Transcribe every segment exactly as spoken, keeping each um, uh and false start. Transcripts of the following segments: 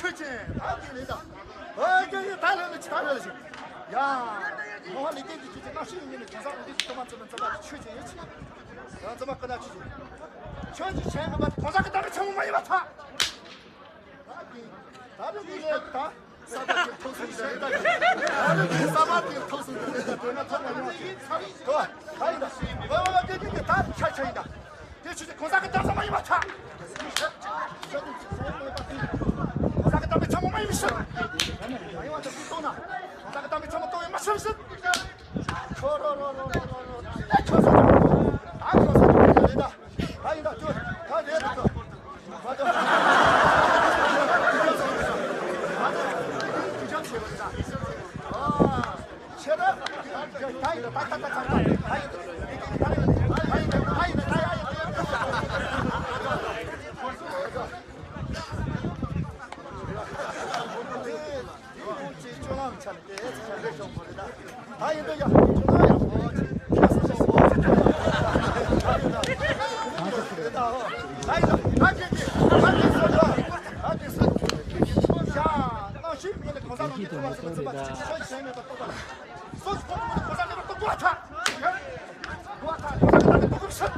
ཆོས་ཅན། ད་དེ་ལས་ད། ཨོ་ཀེ་ད་ལས་ནི་ཆ་ལས་ལ་ཞིག་ཡ། ངོ་བ་ལས་ཀྱི་ཀྱི་ཀྱི་ཀྱི་ན་ཤི་ཡིན་ནི་གང་ཟག་འདི་ཚོ་མ་ཚོ་མ་ཚོ་མ་ཆོས་ཅན་ཡིན་ཆི། ཡང་ཚོ་མ་ཀ་ན་ཆོས་ཅན། ཆོས་ཅན་ཆེན་མི་བ་གང་ཟག་གི་ད་མི་ཆེན་མོ་མ་ཡིན་པ་ཐ། ད་དེ་ད་དེ་དེ་ལས་ད། ས་པ་དེ་ཐོག་སོང་ཟེར་ད། ད་དེ་ས་པ་དེ་ཐོག་སོང་ཟེར་ད། དེ་ན་ཚོ་མ་ཡིན་པ་ཐ། ད་ཡིན་ད། ཝ་ཝ་ཝ་ཀེ་ཀེ་ཀེ་ད་ཆ་ཆ་ཡིན་ད། དེ་ཆུ་ཚོད་གང་ཟག་གི་གཏམ་ས་མ་ཡིན་པ་ཆགས། གང་ཟག་གི་གཏམ་པའི་ཆ་མོ་མ་ཡིན་མི་ཤེས། མ་ཡིན་པ་དེ་ཚོ་གཏོང་ན། གང་ཟག་གི་གཏམ་པའི་ཆ་མོ་གཏོང་ཡིན་མ་ཤེས་མི་ཤེས། ཁྱོད་རོ་རོ་རོ་རོ་རོ་རོ། ད་ཁྱོད་ཟ་ཁྱོད་ཟ་ཁྱོད་ཟ་ཁྱོད་ཟ་རེད་ད། ད་ཡིན་ད་ཁྱོད་ད་རེད་ད་ཁྱོད། མ་གཏོགས། མ་གཏོགས། ཁྱོད་ཟ་ཁྱོད་ཟ། ཨ། སོ་སོ་ཕོ་མོ་ནི་གོ་ས་ནས་ཏོག་གོ་ཐ། གོ་ཐ་གོ་ས་ནས་ཏོག་གོ་ཤི།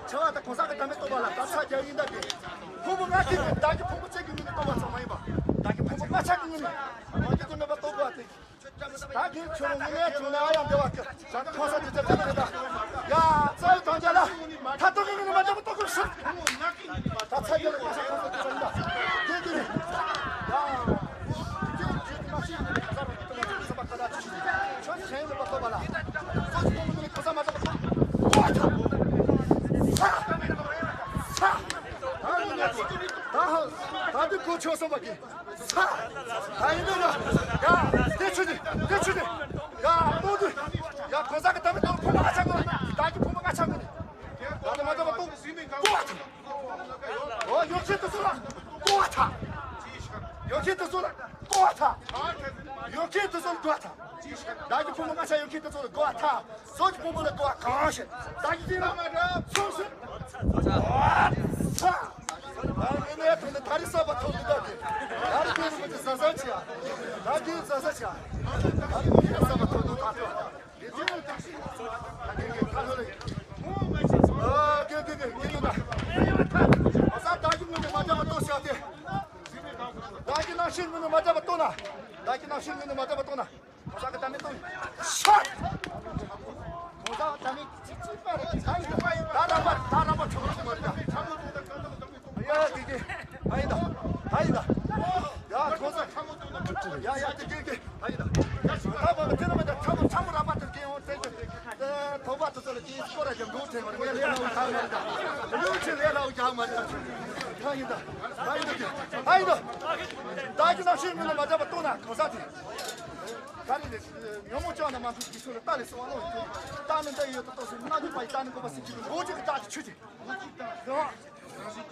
ཆེ་བ་དང་གོ་ས་གི་ད་མེད་ཏོག་པ་ལ་ད་ཚ་རྒྱག་ཡིན་ད་དེ། ཕོ་མོ་ང་ཁྱེད་ཀྱི་ད་ཀྱི་ཕོ་མོ་བཅས་ཀྱི་མི་ནི་ཏོག་པ་ཚང་མ་ཡིན་པ། ད་ཀྱི་ཕོ་མོ་ང་ཆ་གི་ངོ་ནས་མ་ཀྱི་དེ་མེད་པ་ཏོག་གོ་ཨ་དེ། ད་དེ་ཁྱོད་རང་ངོ་ནས་བྱུང་ན་ཨ་ཡང་འདི་བ་ཀི་ཞག་གི་ཁོ་ས་དེ་ཚ་ཚ་རེད་ད། ཡ་རྩ་བའི་དང་རྒྱ་ལ་ད་ཏོག་གི་ངོ་ནས་མ་འདྲ་པ་ཏོག་གོ་ཤི། ད་ཚ་རྒྱག་ལ་ཁོ་ས་ཁོ་ས་དེ་ཚ་ཡིན་ད། དེ་དེ་རེད། ཡ། ད་འདི་གོ་ཆོད་སོང་བ་གི། ད་ཡིན་འདུག་ཡ། དེ་ཆུ་དེ་དེ་ཆུ་དེ། ཡ་ཏོ་དེ། ཡ་གོ་ས་གི་ད་མི་ཏོ་ཕོ་མ་ང་ཆ་གི་ད་ཀྱི་ཕོ་མ་ང་ཆ་གི་ནི། ད་ནི་མ་ཏོ་མ་ཏོ་ཏོ་བ་ཐ། ཨོ་ཡོ་ཁྱེད་དུ་སོ་ལ་ཏོ་བ་ཐ། ཡོ་ཁྱེད་དུ་སོ་ལ་ཏོ་བ་ཐ། ཡོ་ཁྱེད་དུ་སོ་ལ་ཏོ་བ་ཐ། ད་ཀྱི་ཕོ་མ་ང་ཆ་ཡོ་ཁྱེད་དུ་སོ་ལ་ཏོ་བ་ཐ། སོ་ཀྱི་ཕོ་མོ་ལ་གོ་བ་གང་ཞིག་ད་ཀྱི་ཅི་ལ་མ་འདྲ་སོ་སོ། ཨ་ཚ། ད་ངས་ནས་ཐོན་ནས་ད་རི་ས་པ་ཐོབ་འདུག་ད་དེ། ད་རི་ཁྱོད་རི་མོ་ཅི་ཟ་ཟ་ཆེ་ཨ། ད་དེ་ཟ་ཟ་ཆེ་ཨ། ད་རི་ཁྱོད་ས་པ་ཐོབ་འདུག་ད་ཐོབ། དེ་དེ་ནས་ད་ཤི་ད་དེ་གི་ད་ལོ་ལེ། ཨ་གེ་གེ་གེ་གེ་ཡོད་ད། ཨ་ས་ད་ཀྱི་ངོས་ནས་མ་འདྲ་བ་ཏོ་ཤ་དེ། ད་ཀྱི་ནང་ཤི་ངོས་ནས་མ་འདྲ་བ་ཏོ་ན། ད་ཀྱི་ནང་ཤི་ངོས་ནས་མ་འདྲ་བ་ཏོ་ན། གོ་ས་གི་ད་མི་ཏོ། ཤ། གོ་ས་ད་མི་ཅི་ཅི་པ་རེད་ད་ཡིན་ད། ད་ར་པ་ད་ར་པ་ཆོག་ཆོག་མ་རེད་ད། ཡ་དེ་དེ། ད་ཡིན་ད། ད་ཡིན་ད། ཡ་གོ་ས། ཡ་ཡ་དེ་དེ་དེ། ད་ཡིན་ད། ད་བ་དེ་ན་མ་ད་ཆ་མོ་ཆ་མོ་ར་པ་དེ་དེ་ཡོང་དེ་དེ། ཐོག་པ་དེ་ཚོ་ལ་དེ་སྐོར་ར་ཡང་འགོ་ཐེངས་མ་རེད་ངས་ལས་ལ་འུ་ཐག་མ་རེད་ད། ལུས་ཆེ་ལས་ལ་འུ་རྒྱག་མ་རེད་ད། ད་ཡིན་ད། ད་ཡིན་ད་དེ། ད་ཡིན་ད། ད་ཀྱི་ནང་ཤི་ངོས་ནས་མ་འདྲ་བ་ཏོ་ན་གོ་ས་དེ། ག་རེ་རེད། ཉོན་མོངས་བཅོས་ན་མ་འདུག་གི་ཆོས་ལ་ལྟ་ལས་སོ་བ་ལོ། ལྟ་ནི་འདྲ་ཡོད་དོ་ཏོ་སོ་སྣ་ནི་པ་ཡི་ལྟ་ནི་དགོས་པ་སྲིད་ཀྱི་མགོ་གཅིག་གི་ལྟ་གི་ཆོས་ཀྱི།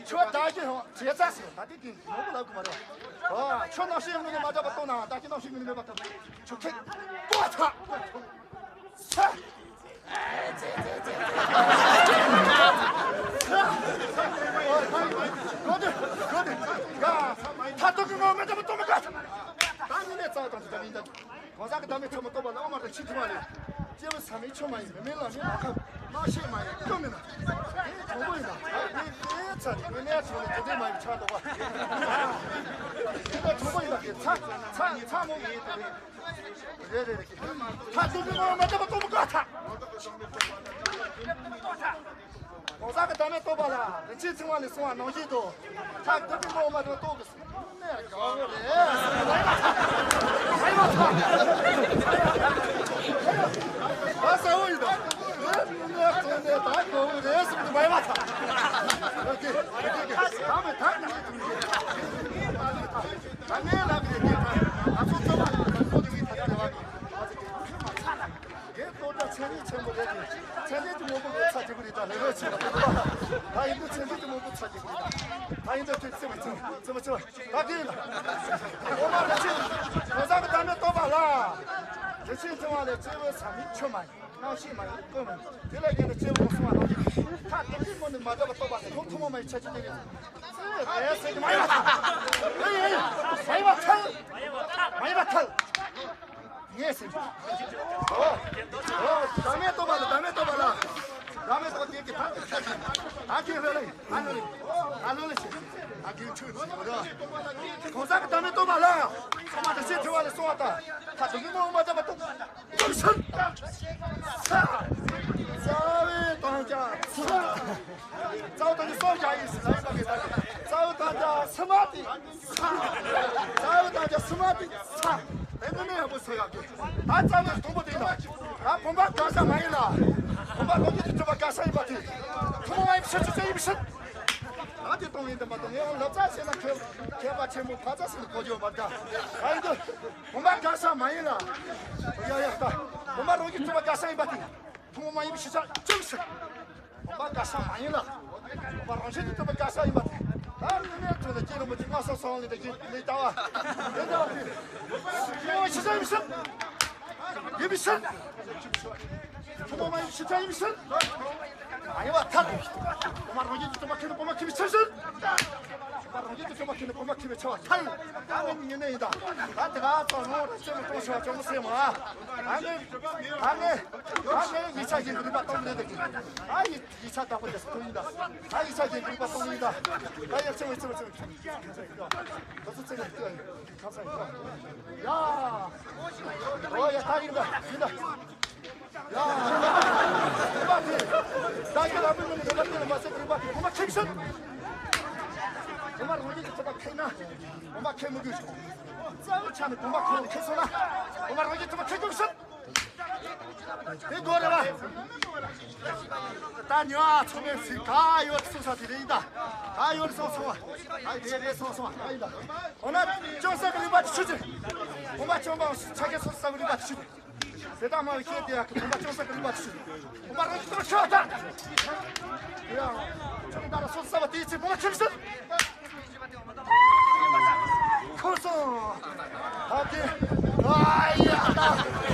ཆོས་ལྟ་གི་ཧོ་བྱེད་ཚ་སོ་ད་དེ་གི་ངོ་བོ་ལབ་གི་མ་རེད། ཨ་ཆོས་རྣམ་ཤེས་ངོས་ནས་མ་འདྲ་བ་ལྟོས་ན་ལྟ་གི་རྣམ་ཤེས་ངོས་ནས་མེད་པ་ལྟོས། ཆོས་ཁེགས་ལྟོས་ཐ། ས། གོ་དེ་གོ་དེ་ཡ། ཐ་ཏོ་གི་ངོ་མེད་ད་མ་ཏོ་མ་ག་ད་ནི་ནས་ཙག་དང་དེ་ད་ནི་ད། གང་ཟག་གི་བདག་མེད་ཚོགས་མི་རྟོགས་པ་ལ་དབུ་མ་དང་ཕྱི་མཐོང་བ་ལས། སྐྱེས་བུ་ཟག་མེད་ཆོས་མ་ཡིན། མི་མེད་ལམ་མེད་ལམ་ཁམས། རྣམ་ཤེས་མ་ཡིན་ཀུན་མིན་ན། དེ་གྲུང་པོ་ཡིན་ན། དེ་དེ་ཚ་དེ་དངོས་གནས་ཚོ་ནི་དེ་འདྲའི་མ་ཡིན་ཆགས་འདུག་པ། དེ་འདྲ་གྲུང་པོ་ཡིན་ན་དེ་ཚ་ཚ་ཚ་མོ་ཡིན་དེ་རེད། རེད་རེད་རེད། ཐ་དུ་མི་ངོ་མ་བརྟགས་པ་སྟོང་པོ་དགའ་ཐ། གང་ཟག་གི་བདག་མེད་རྟོགས་པ་ལ་རིན་ཆེན་ཕྲེང་བ་ནས་གསུངས་པ་ནང་བཞིན་དུ། ཐ་དུ་མི་ངོ་མ་བརྟགས་པ་སྟོང་པོ་དགའ་བོ་རེད། ད་ས་བོ་ཡིན་ད། ད་དགའ་བོ་རེད་ཟེར་དུ་མ་ཡིན་པ་ཐ། ད་མེད་ད་ནི་ད་ངའི་ལག་གི་རེད་དེ། ང་ཚོ་ཚོ་མ་ཡིན་ད་ཁོ་དེ་ངའི་ད་ལྟ་རེ་བ་གི། དེ་ལྟོ་ལྡིར་ཚད་ནི་ཆེན་པོ་རེད་དེ། ཚད་ནི་གི་མང་པོ་གི་ཚ་གི་རེད་ད་ལེ་ལོ་ཆེ་བ། ད་ཡིན་དུ་ཚད་ནི་གི་མང་པོ་ཚ་གི་རེད་ད། ད་ཡིན་དུ་དེ་ཚེ་བ་ཚེ་བ་ཚེ་བ་ཚེ་བ་ད་དེ་ཡིན་ད། འོ་མ་རེ་ཆེ། གང་ཟག་གི་བདག་མེད་རྟོགས་པ་ལ། རིན་ཆེན་ཕྲེང་བ་ལས། སྐྱེས་བུ་ཟག་མེད་ཆོས་མ་ཡིན། རྣམ་ཤེས་མ་ཡིན་ཀུན་མ་ཡིན། དེ་ལ་ཡིན་ན་སྐྱེས་བུ་གསུང་བ་ནང་བཞིན། ཐ་དུ་མི་ངོ་ནས་མ་བརྟགས་པ་རྟོགས་པ་དེ་ཐོག་ཐུན་མོང་མ་ཡིན་ཆ་ཅི་དེ་རེད། ཨེ་ཟེར་གི་མ་ཡིན་པ་ཐ། ཨེ་ཨེ། ཟེར། ཨོ། ཨོ། བདག་མེད་རྟོགས་པ་ལ། བདག་མེད་རྟོགས་པ་ལ། བདག་མེད་རྟོགས་པ་དེ་གི་ཐང་དུ་ཁྱེར་ཞིང་། ཨ་ཀི་ལོ་ལེ། ཨ་ལོ་ལེ། ཨ་ལོ་ལེ་ཞེས། ཨ་ཀི་ཁྲུས་ཁྲུས་ལོ། གང་ཟག་གི་བདག་མེད་རྟོགས་པ་ལ། ཚང་མ་དེ་ཚེ་ཐུ་བ་ལ་སོང་བ་དང་། ཁ་དུ་མི་མ་འོངས་པ་ལྟ་བུ་དང་། ཏུ་ཤར། ས། རྩ་བའི་དང་རྒྱ་ཚ། རྩ་བ་དང་རྒྱ་སོགས་བཞག་ཡིན་ཟེར་ལ་ཡིན་པ་གི་ད། རྩ་བ་དང་རྒྱ་སི་མ་ཏི་ཚ། རྩ་བ་དང་རྒྱ་སི་མ་ཏི་ཚ། དེ་ནི་ནི་ཡག་པོ་ཟེར་ཡག་གི། ད་རྩ་བའི་དང་པོ་དེ་ཡིན་ལ། ད་བུམ་པ་ག་ས་མ་ཡིན་ལ། བུམ་པ་ལོ་རྒྱུས་ཀྱི་གྲུབ་པ་ག་ས་ཡིན་པ་དེ། ཐུན་མོང་མ་ཡིན་ཕྱིར་ཆུ་ཚད་ཡིན་ཕྱིར། ད་དེ་གཏོང་ཡིན་དམ་པ་དང་ངས་ལབ་ཙམ་བྱས་ན་མཁས་མཁས་པ་ཆེན་པོ་ཕ་ཚ་ཟེར་ནས་གོ་རྒྱུ་མ་འདྲ། ད་ཡིན་དུ། བུམ་པ་ག་ས་མ་ཡིན་ལ། ཡ་ཡ་ད། བུམ་པ་ལོ་རྒྱུས་གྲུབ་པ་ག་ས་ཡིན་པ་དེ། ཐུན་མོང་མ་ཡིན་པའི་ཕྱིར་ཆ་ཅུང་ཟད། བུམ་པ་ག་ས་མ་ཡིན་ལ། བུམ་པ་རང་བཞིན་དུ་གྲུབ་པ་ག་ས་ཡིན་པ་དེ། ད་ནི་ནས་ཐོན་ལ་སྐྱེ་རུ་མི་ཅི་ང་ས་སོང་ལས་ད་ཀྱི་ལས་ལྟ་བ། ལས་ལྟ་བ་དེ། ཐུན་མོང་མ་ཡིན་པའི་ཕྱིར་ཆ་ཡིན་ཕྱིར། ཡིན་པའི་ཕྱིར། ཐུན་མོང་མ་ཡིན་པའི་ཕྱིར་ཆ་ཡིན་ཕྱིར། མ་ཡིན་པ་ཐལ། བུམ་པ་རང་བཞིན་དུ་གྲུབ་པ་མཁྱེན་ན་བུམ་པ་མཁྱེན་པའི་ཕྱིར་ཕྱིར། བུམ་པ་རང་བཞིན་དུ་གྲུབ་པ་མཁྱེན་ན་བུམ་པ་མཁྱེན་པའི་ཕྱིར་ཐལ། ད་ནི་ཉེ་གནས་ཡིན་ད། ད་དེ་ག་ཚོ་ངོ་ར་ཅེ་མི་གཏོང་ཤོག་ཅོ་མོ་སེ་མ། ཨ་ནི། ཨ་ནི། ཨ་ནི་ཡིག་ཆ་ཡིན་རིག་པ་གཏོང་མི་ལེ་ད་གི། ཨ་ཡིག་ཡིག་ཆ་བདག་པོ་དེ་སུ་ཡིན་ད། ཨ་ཡིག་ཆ་ཡིན་རིག་པ་གཏོང་མི་ཡིན་ད། ད་ཡར་ཅེ་མི་ཅེ་མི་ཅེ་མི། ད་ཚོ་ཅེ་མི་ཅེ་མི། ཁ་ཚ་ཡིན་ད། ཡ། ཨོ་ཡ་ད་ཡིན་ད་ཡིན་ད། ཡ། བུམ་པ་དེ། བདག་གི་ལ་མི་མི་ནི་བུམ་པ་དེ་ལ་མ་ཟད་བུམ་པ་དེ་བུམ་པ་ཁྱིམ་སོང་། བུམ་པ་རང་བཞིན་གྱི་གྲུབ་པ་ཁེགས་ན། བུམ་པ་ཁེགས་མི་དགོས་ཤིང་། རྩ་བའི་ཆ་ནས་བུམ་པ་ཁོ་ནས་ཁེགས་སོང་ན། བུམ་པ་རང་བཞིན་གྲུབ་པ་ཁེགས་དགོས་ཤིང་། དེ་དགོས་རེད་བ། ད་ཉོ་ཚོང་མེད་སི་ག་ཡོད་སོང་ས་དེ་རེད་ཡིན་ད། ག་ཡོད་སོང་སོང་བ། ད་རེད་རེད་སོང་སོང་བ་ད་ཡིན་ད། འོ་ན་ཅུང་ཟད་ཀྱི་རིག་པ་དེ་ཆུ་ཅིག་བུམ་པ་ཅུང་པ་ཆ་གེ་སོང་ས་ཀྱི་རིག་པ་དེ་ཆུ་ཅིག་ཟེ་དང་མ་བའི་ཤེས་དེ་ཡག་གི་བུམ་པ་ཅུང་ཟད་ཀྱི་རིག་པ་ཞིག་བུམ་པ་རང་གི་ལྟོ་ཆོག་ད། ཡ། ཆུང་ད་ལ་སོ་ས་བ་དེའི་ཚེ་བུམ་པ་ཁྱིམ་སོང་། ཁོ་སོང་། ད་དེ། ཨ་ཡ་ད།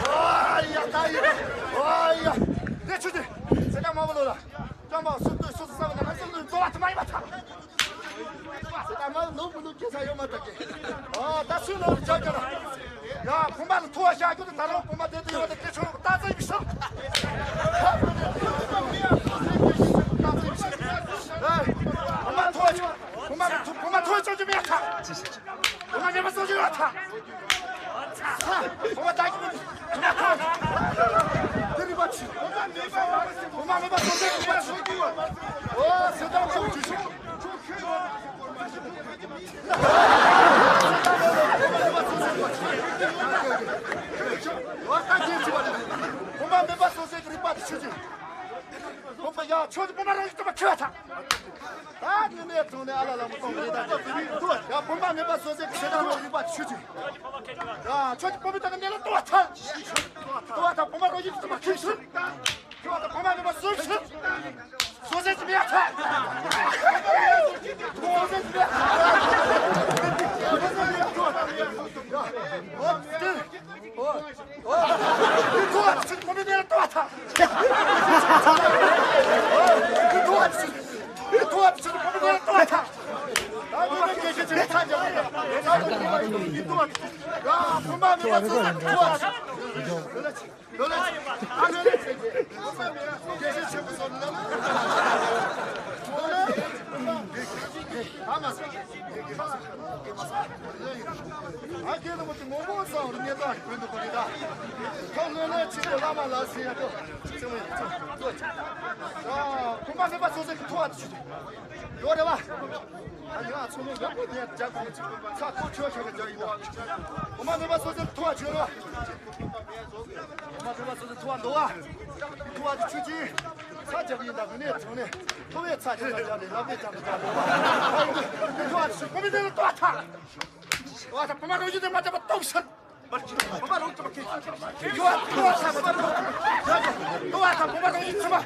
ཨ་ཡ་ད་ཡ། ཨ་ཡ། དེ་ཆུ་དེ། ཟེ་དང་མ་བ་ལོ་ལ། ཅང་པ་སུ་དུ་སོ་ས་བ་ན་སོ་དུ་ཏོ་བ་ཐུ་མ་ཡི་བ་ཐ། ད་ང་ནོར་མི་ནོར་སྐད་ཆ་ཡོད་མ་ཐག་གི། ཨ་ད་སུས་ནོར་བྱ་རྒྱུ་ན། ཡ་བུམ་པ་ལ་ཐུ་བ་བཞག་རྒྱུ་དེ་ད་རུང་བུམ་པ་དེ་དེ་ཡོད་དེ་སྐད་ཆ་རུང་ད་ཙམ་ཡིན་ཤག་བུམ་པ་ཐུ་བ་བྱ། བུམ་པ་ཐུ་བ་བུམ་པ་ཐུ་བ་བྱ་རྒྱུ་མེད་ཐག་བུམ་པ་མེད་པ་བཟོ་རྒྱུ་ཡོད་ཐག་བུམ་པ་ད་གི་དེ་རིག་པ་ཆུ། བུམ་པ་མེད་པ་བཟོ་རྒྱུ་རིག་པ་ཆུ། ཨོ་སེ་ད་ཆུ་ཆུ་ཆུ། བུམ་པ་མེད་པ་བཟོ་ཟེར་གྱི་རིག་པ་དེ་ཆོས་ཅན། བུམ་པ་ཡ་ཆོས་ཀྱི་བུམ་པ་རང་བཞིན་དུ་མ་ཁེགས་པ་དང་། ད་ནི་ནས་བྱུང་ནས་ཨ་ལ་ལ་མོ་གཏོང་གི་རེད་ད། ཡ་བུམ་པ་མེད་པ་བཟོ་ཟེར་གྱི་ཞེ་སྡང་རང་རིག་པ་དེ་ཆོས་ཅན། ཡ་ཆོས་ཀྱི་བུམ་པའི་སྟེང་གི་གནས་ལ་ལྟོ་བ་ཐལ། ལྟོ་བ་དང་བུམ་པ་རང་བཞིན་དུ་མ་ཁེགས་ཤིང་། ཁྱོད་ད་བུམ་པ་མེད་པ་བཟོ་ཕྱིར། བཟོ་ཟེར་གྱི་མེད་ཐལ། བཟོ་ཟེར་གྱི་མེད་ཐལ། ཨོ་ཏི། ཨོ། ཨོ། འདི་ཐུ་བ་ཕྱིར་བུམ་པའི་གནས་ལ་ལྟོ་བ་ཐལ། འདི་ཐུ་བ་ཕྱིར། འདི་ཐུ་བ་ཕྱིར་བུམ་པའི་གནས་ལ་ལྟོ་བ་ཐལ། ད་བུམ་པ་སྐད་ཆ་ཅི་ཐལ་ཀྱང་མེད། ད་བུམ་པ་མེད་པ་བཟོ་ཟེར་གྱི་ཐུ་བ་ཕྱིར། ལོ་ལེགས། ཨ་ལོ་ལེགས། དགེ་བཤེས་ཆེན་པོ་ཚོ་ལོ་ལེགས། ཨ་མ་སོ། ཨ་རྒན་རིན་པོ་ཆེ་ངོ་མ་ཚང་རུ་ཉེ་དག་གི་བོད་དུ་བོད་རེད་ད། ཁོང་ལོ་ལེགས་ཆེ་བོ་བླ་མ་ལ་ཟེར་ཡ་ཏོ། ཚེ་མོ་ཡིན་ཚོ། ཨ་ཁོང་པ་མེད་པ་སོ་སོའི་ཐུ་བ་དུ་ཆུ་ཡོད་རེད་བ། ཨ་ཡ་ཚོ་མོ་ཡག་པོ་ཉེ་རྒྱ་གོང་ཚ་ཁོ་ཆོས་ཤ་ག་རྒྱ་ཡིན་ད། ཁོང་པ་མེད་པ་སོ་སོའི་ཐུ་བ་ཆུ་རེད་བ། ཐུ་བ་ཐུ་བ་ཐུ་བ་འདུག་བ། ཐུ་བ་དེ་ཆུ་ཅིག་ཚ་རྒྱབ་ཡིན་ད་ངས་ཚང་ནས་ཐུ་བའི་ཚ་རྒྱབ་ལ་རྒྱབ་ལས་ལབ་ནས་ཀྱང་རྒྱབ་ལས་བ། ཐུ་བ་དེ་ཆུ་བུ་མི་དེ་ལ་ཐུ་བ་ཐ། ཐུ་བ་ཐ་བུ་མ་རང་བཞིན་དེ་མ་བྱས་པ་སྟོབས་ཤར། བུ་མ་རང་བྱས་པ་ཁེ། ཐུ་བ་ཐུ་བ་ཐ་བུ་མ་རང་བྱས་པ། ཐུ་བ་ཐ་བུ་མ་རང་བཞིན་ཚུལ་མ་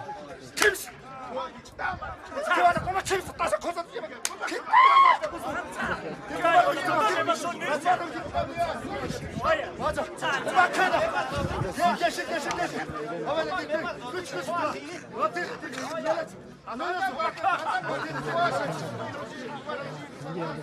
ཁེམས། ཁྱེད་བ་ལ་གོང་མ་ཁྱེད་ཚོ་ལྟ་ས་ཁོ་ཚོ་ཡིན་པ། ཁྱེད་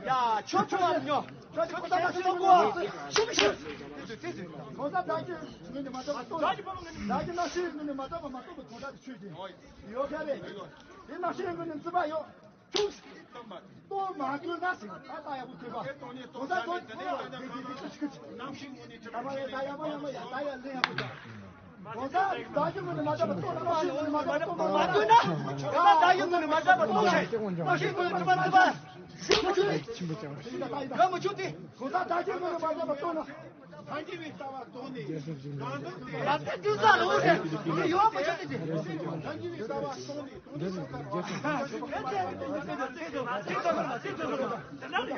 ཡ། ཁྱོད་ཁྱོད་ལ་ཉོ། ཁྱོད་ཁྱོད་ལ་ཉོ། ཤི་མི་ཤི། གོང་ས་བདག་གི་ངོས་ནས་མ་གཏོགས་མ་གཏོགས། བདག་གི་ནང་ཤི་ངོས་ནས་མ་གཏོགས་མ་གཏོགས་གོང་ས་དེ་ཆོས་ཅན། ཡོད་ཁ་རེད། དེ་ནང་ཤི་ངོས་ནས་རྩིས་པ་ཡོད། ཁྱོད་གཏོང་མ་དགོས་ན་ཟེར། ད་ད་ཡག་པོ་ཐོས་པ། གོང་ས་ཐོས་ཐོས་པ། དེ་དེ་དེ་ཆུ་ཆུ་ཆུ། ནམ་ཤི་ངོས་ནས་གྲུབ་ད་མ་ཡ་ད་ཡག་པོ་ཡག་པོ་ཡ་ད་ཡ་ལེན་ཡག་པོ་ད། གོང་ས་བདག་གི་ངོས་ནས་མ་གཏོགས་མ་གཏོགས། ནང་ཤི་ངོས་ནས་མ་གཏོགས་མ་གཏོགས། མ་གཏོགས་ན། གོང་ས་བདག་གི་ངོས་ནས་མ་གཏོགས་མ་གཏོགས། ནང་ཤི་ངོས་ནས་རྩིས་པ་རྩིས་པ། ཤི་མི་ཆུ། ཆིམ་པོ་ཅང་། ཡོད་མི་ཆུ་དེ། གོང་ས་བདག་གི་ངོས་ནས་མ་གཏོགས་མ་གཏོགས་ན། སངས་རྒྱས་པའི་ལྟ་བ་རྟོགས་ནས་གང་དུ་སྟེ། ད་ལྟ་དུས་ས་ལོ་རེ་ཡོད་མ་ཆོག་སྟེ། སངས་རྒྱས་པའི་ལྟ་བ་རྟོགས་ནས་གང་དུ་སོང་ཙང་།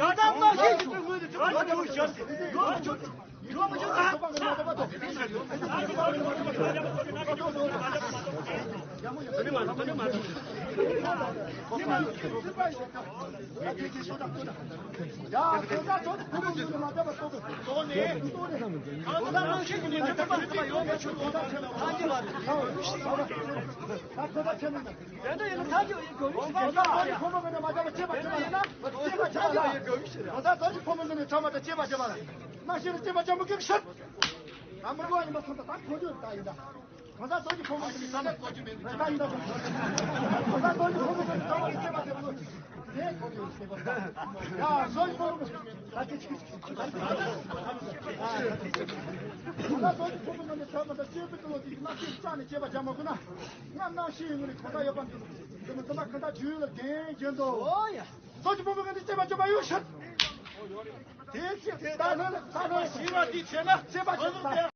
ཡོད་དམ་མ་ཤེས་ཀྱི་ངོས་ནས་ཡོད་མ་ཆོག་སྟེ། ཡོད་མ་ཆོག་སྟེ། ཡོད་མ་ཆོག་ད། ཡ། གོང་ས་ཚོགས་ཀྱི་ཁོ་བོ་ངོས་ནས་མ་བརྒྱབ་པ་གཏོང་དགོས། གོང་ས་རང་བཞིན་གྱི་ངོས་ནས་ཚོགས་པ་ཡོད་མ་ཆོག་གོང་ས་ཆེན་པོ་ཐང་ཆེན་པ་རེད། ད་གོང་ས་ཆེན་པོ་ཡིན་ན། དེ་འདྲ་ཡིན་ན་ཐང་ཆེན་པ་ཡིན་དགོས་ཀྱི་ཞིག་རེད། གོང་ས་ཚོགས་ཀྱི་ཁོ་བོ་ངོས་ནས་མ་བརྒྱབ་པ་བྱེད་པ་བྱེད་པ་ཡིན་ན། བྱེད་པ་བྱེད་པ་ལ། གོང་ས་ཚོགས་ཀྱི་ཁོ་བོ་ངོས་ནས་ཚང་མ་ད་བྱེད་པ་བྱེད་པ་ལ། ནང་བཞིན་བྱེད་པ་བྱེད་མི་དགོས་ཀྱི་ཞིག་ད་མི་དགོས་ཡིན་པ་སོང་ད་ད་གོང་ཆོད་ད་ཡིན་ད། གོང་ས་ཚོགས་ཀྱི་ཁོངས་མི་ཚང་མ་གོ་རྒྱུ་མེད་འདུག་ད་ཡིན་ད། གོང་ས་ཚོགས་ཀྱི་ཁོངས་མི་ཚང་མ་གི་སྐྱེས་པ་དེ་ཚོ་དེ་གོ་རྒྱུ་ཡོད་ཟེར་བ། ཡ་ཚོགས་ཀྱི་ཁོངས་མི་ད་ཅི་ཅི་ཅི་ཅི། གོང་ས་ཚོགས་ཀྱི་ཁོངས་མི་ཚང་མ་ད་སྐྱེས་པ་དེ་ཚོ་དེ་ནང་བཞིན་རྩ་ནས་སྐྱེས་པ་རྒྱ་མ་དགོས་ན། ང་ནང་བཞིན་ཡོང་ནས་གོང་ས་ཡོད་པ་འདི་ཚོ་དེ་མི་ཚང་མ་གང་ལྟར་རྒྱུས་ལ་ལྡན་བཞིན་དུ། ཨོ་ཡ། ཚོགས་ཀྱི་ཁོངས་མི་ཚང་མ་སྐྱེས་པ་རྒྱ་མ་ཡོད་ཤག་དེ་ཚེ་ད་ནང་ད་ནང་ཞི་བ་དེ་བྱས་ན་སྐྱེས་པ་རྒྱ་མ།